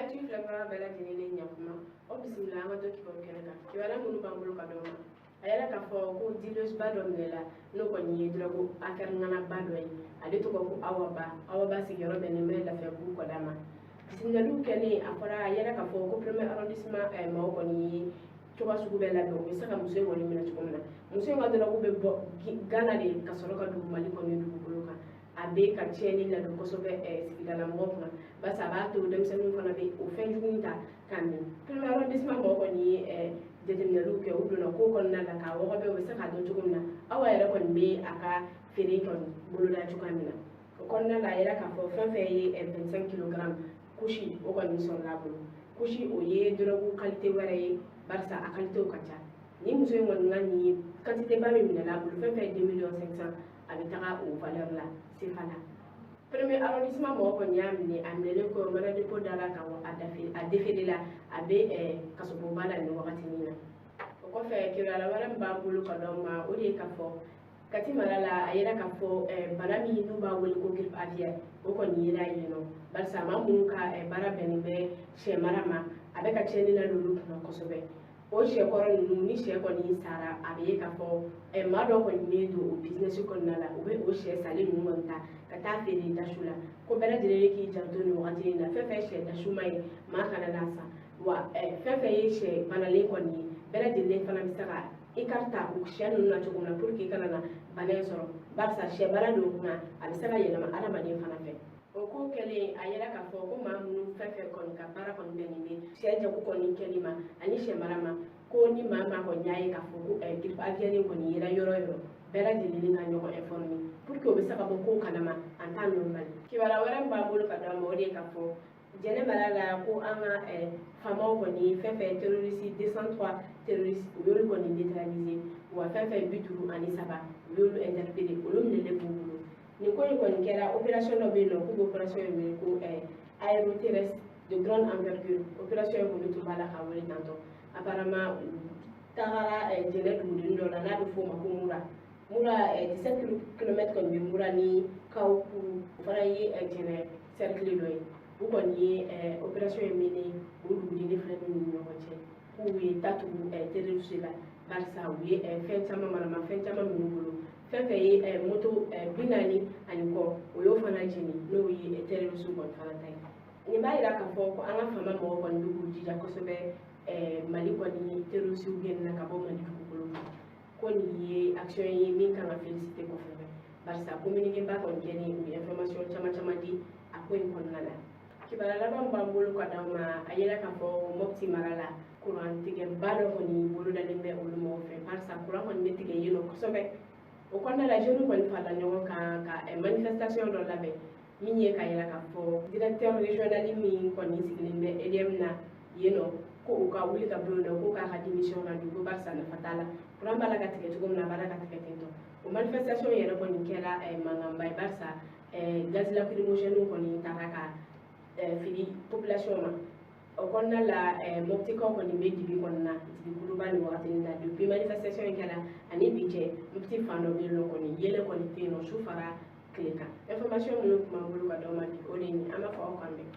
Actu filɛbaga bɛɛ lajɛlen ni ɲakuma, aw bisimila an ka dɔ kibaru kɛnɛ kan. Kibaruya minnu b'an bolo ka d'aw ma, a yɛrɛ k'a fɔ ko dealeuse ba dɔ minɛla, n'o kɔni ye drogue affaire ŋanaba dɔ ye. Ale tɔgɔ ko Awa Ba. Awa Ba sigiyɔrɔ bɛnnen bɛ Lafiyabugu kɔda ma. Bisimilaliw kɛlen, a fɔra a yɛrɛ k'a fɔ ko premier arrondissement maaw kɔni ye cogoya sugu bɛɛ labɛn, u bɛ se ka muso in kɔni minɛ cogo min na. Muso in ka drogue bɛ bɔ Gana de ka sɔrɔ ka don Mali kɔni dugukolo kan. A bɛ ka tiɲɛni ladon kosɛbɛ sigidala mɔgɔw kunna, barisa a b'a to denmisɛnninw fana bɛ o fɛn jugu in ta k'a min. Premier arrondissement mɔgɔw kɔni ye jateminɛliw kɛ, u donna ko kɔnɔna la k'a wɔgɔbɛ, u bɛ se k'a dɔn cogo min na Awa yɛrɛ kɔni bɛ a ka feere kɔni boloda cogoya min na. O kɔnɔna la, a yɛrɛ k'a fɔ fɛn fɛn ye 25 kilogaramu kusi, o kɔni sɔrɔla a bolo. Kusi, o ye drogue qualité wɛrɛ ye, barisa a qualitéw ka ca. Ni muso in kɔni ka nin quantité ba min minɛla a bolo, fɛn fɛn ye 2 millions 500, a bɛ taga o valeur la CFA la. Premier arrondissement mɔgɔ kɔni y'a minɛ. A minɛlen kɔ, mandat dépôt dara kan, a dafe a déféré la, a bɛ kasobonba la nin wagati min na. O kɔfɛ, kibaruya wɛrɛ min b'an bolo ka d'aw ma, o de ye k'a fɔ Kati mara la, a yera k'a fɔ bana min n'u b'a wele ko grippe aviaire, o kɔni yera yen nɔ, barisa maa minnu ka baara bɛnnen bɛ sɛ mara ma, a bɛ ka tiɲɛni ladon olu kunna kosɛbɛ. O sɛ kɔrɔ ninnu, ni sɛ kɔni sara, a bɛ ye k'a fɔ maa dɔw kɔni bɛ don o business kɔnɔna la, u bɛ o sɛ salen ninnu kɔni ta ka taa feere dasu la. Ko bɛɛ lajɛlen k'i janto nin wagati in na, fɛn fɛn sɛ dasuma ye, maa kana n'a san wa. Fɛn fɛn ye sɛ banalen kɔni ye, bɛɛ lajɛlen fana bɛ se ka i ka ta o sɛ ninnu na cogo min na pour que i kana na bana in sɔrɔ, barisa sɛ bana don kunna, a bɛ se ka yɛlɛma adamaden fana fɛ. O ko kɛlen, a yɛrɛ k'a fɔ ko maa minnu fɛn fɛn kɔni ka baara kɔni bɛnnen bɛ sɛ jago kɔni kɛli ma ani sɛ mara ma, ko ni maa maa kɔni y'a ye k'a fɔ ko grippe aviaire kɔni yera yɔrɔ o yɔrɔ, bɛɛ lajɛlen ka ɲɔgɔn informer pour que o bɛ se ka bɔ kow kalama en temps normal. Kibaruya wɛrɛ min b'an bolo ka d'aw ma, o de ye k'a fɔ Jɛnɛ mara la, ko an ka faamaw kɔni fɛn fɛn terroriste 203 terroriste, u y'olu kɔni neutraliser wa. Fɛn fɛn 53, u y'olu interpeller, olu minɛlen b'u bolo. Nin ko in kɔni kɛra opération dɔ bɛ yen nɔ, k'u bɛ opération in wele ko aéroterrestre de grande envergure. Opération in kɔni tun b'a la ka wele tantɔ. Apparemment, u tagara Jɛnɛ dugudenni dɔ la n'a bɛ f'o ma ko Mura. Mura, 17 kilomètres kɔni bɛ Mura ni Kawukuru, o fana ye Jɛnɛ cercle dɔ ye. U kɔni ye opération in mené o dugudenni fila ninnu ni ɲɔgɔn cɛ, k'u ye ta tugu terroriste la, barisa u ye fɛn caman, maramafɛn caman minnu bolo. Fɛn fɛn ye moto 40 ani kɔ, o y'o fana jeni, n'o ye terroriste kɔni fana ta ye. Nin b'a yira k'a fɔ ko an ka faama mɔgɔw kɔni bɛ k'u jija kosɛbɛ Mali kɔni terroriste gɛnna ka bɔ Mali dugukolo kan. Ko nin ye action ye min kan ka féliciter kosɛbɛ, barisa communiqué ba kɔni kɛlen, u ye information caman caman di a ko in kɔnɔna la. Kibaruya laban b'an bolo ka d'aw ma, a yera k'a fɔ Mopti mara la, kuran tigɛba dɔ kɔni bolodalen bɛ olu mɔgɔw fɛ, barisa kuran kɔni bɛ tigɛ yen nɔ kosɛbɛ. O kɔnɔna la, jeunes kɔni farala ɲɔgɔn kan ka manifestation dɔ labɛn min ye ka yira k'a fɔ directeur régional min kɔni sigilen bɛ EDM na yen nɔ, ko u ka wuli ka bɔ yen nɔ, ko k'a ka démission na don, ko barisa nafa t'a la. Kuran b'a la ka tigɛ cogo min na, a b'a la ka tigɛ ten tɔ. O manifestation yɛrɛ kɔni kɛra mankanba ye, barisa gaz lacrymogène kɔni taara ka fili population ma. O kɔnɔna la, Moptikaw kɔni bɛ dibi kɔnɔna dibi kuluba nin wagati na. Depuis manifestation in kɛra ani bi cɛ, Mopti fan dɔ bɛ yen nɔ kɔni, yɛlɛ kɔni tɛ yen nɔ su fara tile kan. Information minnu tun b'an bolo ka d'aw ma bi, o de ye nin. An b'a fɔ aw k'an bɛn.